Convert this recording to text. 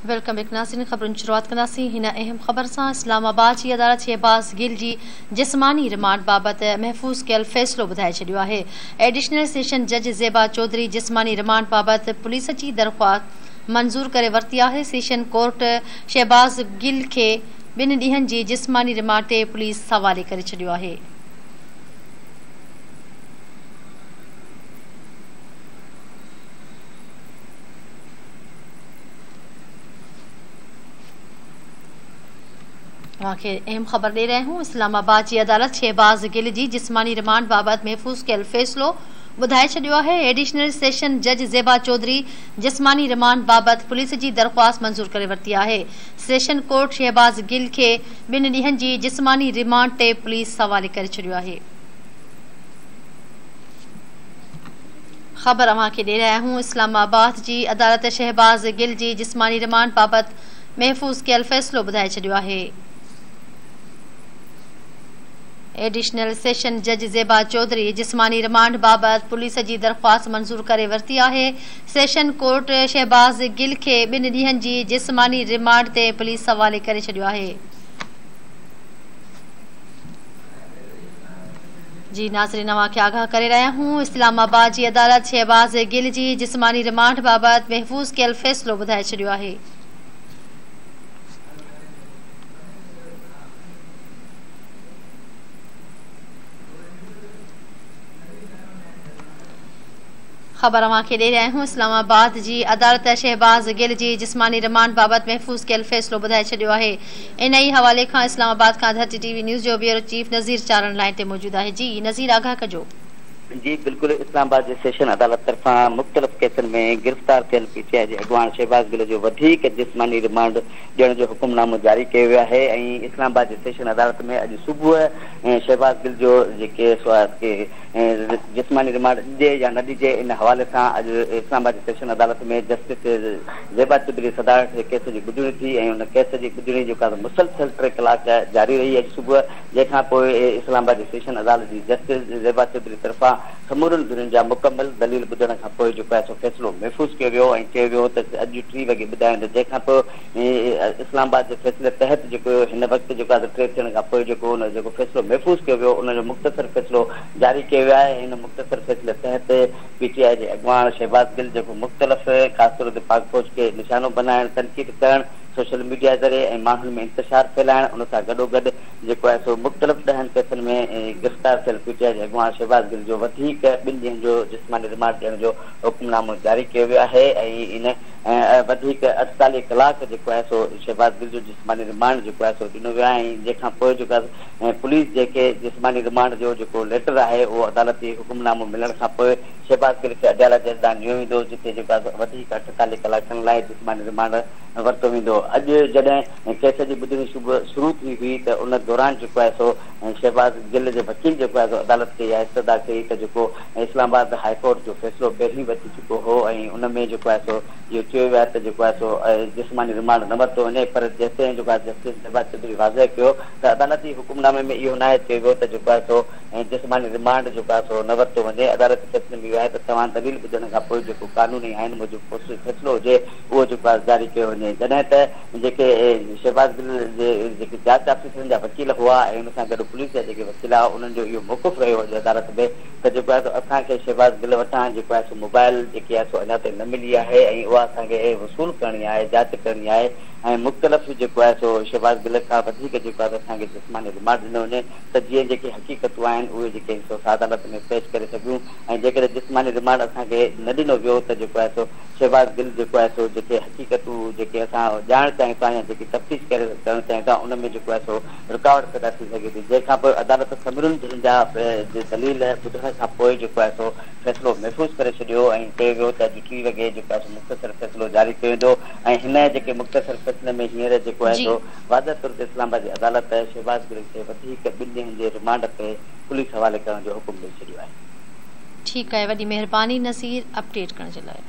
Welcome back ناظرين خبرن جي شروعات ڪنداسين هن اهم خبر سان اسلام آباد جي عدالت شهباز گل جي جسماني رمانڊ بابت محفوظ ڪيل فيصلو ٻڌائي ڇڏيو آهي. ايڊيشنل سيشن جج زيبا چوڌري جسماني رمانڊ بابت پوليس جي درخواست منظور ڪري ورتي آهي. سيشن ڪورٽ شهباز گل کي ٻن ڏينهن جي جسماني رمانڊ تي پوليس حوالي ڪري ڇڏيو آهي. اوهان کي اهم خبر ڏئي رهيا آهيون اسلام آباد جي عدالت شهباز گل جي جسماني رمانڊ بابت محفوظ ڪيل فيصلو ٻڌائي ڇڏيو آهي ايڊيشنل سيشن جج زيبا چوڌري جسماني رمانڊ بابت پوليس جي درخواست منظور ڪري ورتي آهي سيشن ڪورٽ شهباز گل کي ٻن ڏينهن جي جسماني رمانڊ تي پوليس حوالي ڪري ڇڏيو آهي. خبر اوهان کي ڏئي رهيا آهيون اسلام آباد جي عدالت شهباز گل جي جسماني رمانڊ بابت محفوظ ڪيل فيصلو ٻڌائي ڇڏيو آهي. ايڊيشنل سيشن جج زيبا چوڌري جسماني رمانڊ بابت پوليس جي درخواست منظور ڪري ورتي آهي. سيشن ڪورٽ شهباز گل کي ٻن ڏينهن جي جسماني رمانڊ تي پوليس حوالي ڪري ڇڏيو آهي. جي ناظرين اوهان کي آگاهه ڪري رهيا آهيون اسلام آباد جي عدالت شهباز گل جي جسماني رمانڊ بابت محفوظ ڪيل فيصلو ٻڌائي ڇڏيو آهي. خبر اوهان کي ڏئي رهيا آهيون اسلام آباد جي عدالت شهباز گل جي جسماني رمانڊ بابت محفوظ ڪيل فيصلو ٻڌائي ڇڏيو آهي ان ئي حوالي کان اسلام آباد کان ڌرتي ٽي وي نيوز جو بيورو چيف نذير چارڻ لائين تي موجود آهي جي نذير آگاهه ڪجو. جي بلڪل اسلام آباد جي سيشن عدالت طرفان مختلف ڪيسن ۾ گرفتار ٿيل پي ٽي آء جي اڳواڻ شهباز گل جو وڌيڪ جسماني رمانڊ ڏيڻ جو حڪم نامو جاري ڪيو ويو آهي ۽ اسلام آباد جي سيشن عدالت ۾ اڄ صبح شهباز گل جو جي ڪيس جسماني رمانڊ ڏجي يا نه ڏجي ان حوالي سان اڄ اسلام آباد جي سيشن عدالت ۾ جسٽس زيبا چوڌري صدارت هيٺ ڪيس جي ٻڌڻي ٿي ۽ ان ڪيس جي ٻڌڻي جيڪا مسلسل ٽي ڪلاڪ جاري رهي اڄ صبح جنهن کان پوء اسلام آباد جي سيشن عدالت جي جسٽس زيبا چوڌري طرفان سمورن ڌرين جا مڪمل دليل ٻڌڻ کان پوء جيڪو آهي سو فيصلو محفوظ ڪيو ويو ۽ چيو ويو ته اڄ ٽي وڳي ٻڌايو ويندو جنهن کان پوء اسلام آباد جي فيصلي تحت جيڪو هن وقت جيڪو آهي ٽي ٿيڻ کان پوء جيڪو ان جيڪو فيصلو محفوظ ڪيو ويو ان جو مختصر فيصلو جاري ڪيو ويو آهي ان مختصر فيصلي تحت پي ٽي آء جي اڳواڻ شهباز گل جيڪو مختلف خاص طور تي پاڪ فوج کي نشانو بنائڻ تنقيد ڪرڻ سوشل ميڊيا ذريعي ۽ ماڻهن ۾ انتشار ڦهلائڻ ان سان گڏوگڏ جيڪو آهي سو مختلف ڏهن ڪيسن ۾ گرفتار ٿيل پي ٽي آء جي اڳواڻ شهباز گل جو وڌيڪ ٻن ڏينهن جو جسماني رمانڊ ڏيڻ جو حڪم نامو جاري ڪيو ويو آهي ۽ ان وڌيڪ 48 ڪلاڪ جيڪو آهي سو شهباز گل جو جسماني رمانڊ جيڪو آهي سو ڏنو ويو آهي ۽ جنهن کان پوء جيڪو آهي پوليس جيڪي جسماني رمانڊ جو جيڪو ليٽر آهي اهو عدالتي حڪم نامو ملڻ کان پوء شهباز گل کي اڊيالا جيل ڏانهن نيو ويندو جتي جيڪو آهي سو وڌيڪ 48 ڪلاڪن لاء جسماني رمانڊ ورتو ويندو. اڄ جڏهن ڪيس جي ٻڌڻي صبح شروع ٿي هئي ته ان دوران جيڪو آهي سو شهباز گل جي وڪيل جيڪو آهي سو عدالت کي اها استدعا ڪئي ته جيڪو اسلام آباد هاء ڪورٽ جو فيصلو پهرين به اچي چڪو هو ۽ ان ۾ جيڪو آهي سو اهو چيو ويو آهي ته جيڪو آهي سو جسماني رمانڊ نه ورتو وڃي پر جيستائين جيڪو آهي جسٽس زيبا چوڌري واضح ڪيو ته عدالتي حڪم نامي ۾ اهو ناهي چيو ويو ته جيڪو آهي سو جسماني رمانڊ جيڪو آهي سو نه ورتو وڃي عدالتي فيصلي ۾ اهو آهي ته توهان دليل ٻڌڻ کان پوء جيڪو قانون ۽ آئين موجب فيصلو هجي اهو جيڪو آهي جاري ڪيو وڃي جڏهن ته جيڪي شهباز گل جي جيڪي جاچ آفيسرن جا وڪيل هئا ۽ ان سان گڏ پوليس جا جيڪي وڪيل هئا انهن جو اهو موقف رهيو اڄ عدالت ۾ ته جيڪو آهي سو اسان کي شهباز گل وٽان جيڪو آهي سو موبائل جيڪي آهي سو اڃا تائين نه ملي آهي ۽ اها اسان کي وصول ڪرڻي آهي جاچ ڪرڻي آهي ۽ مختلف جيڪو آهي سو شهباز گل کان وڌيڪ جيڪو آهي سو اسان کي جسماني رمانڊ ڏنو وڃي ته جيئن جيڪي حقيقتون آهن اهي جيڪي آهن سو اسان عدالت ۾ پيش ڪري سگهون ۽ جيڪڏهن جسماني رمانڊ اسان کي نه ڏنو ويو ته جيڪو آهي سو شهباز گل جيڪو آهي سو جيڪي حقيقتون جيڪي اسان ڄاڻڻ چاهيون ٿا يا جيڪي تفتيش ڪري ڪرڻ چاهيون ٿا ان ۾ جيڪو آهي سو رڪاوٽ پيدا ٿي سگهي ٿي جنهن کان پوء عدالت سمورين ڌرين جا دليل ٻڌڻ کان پوء جيڪو آهي سو فيصلو محفوظ ڪري ڇڏيو ۽ چيو ويو ته اڄ ٽي وڳي جيڪو آهي سو مختصر فيصلو جاري ڪيو ويندو ۽ هن جيڪي مختصر فيصلي ۾ هينئر جيڪو آهي سو واضح طور تي اسلام آباد جي عدالت شهباز گل کي وڌيڪ ٻن ڏينهن جي رمانڊ تي پوليس حوالي ڪرڻ جو حڪم ڏئي ڇڏيو آهي. ٺيڪ آهي وڏي مهرباني نذير اپڊيٽ ڪرڻ جي لاء.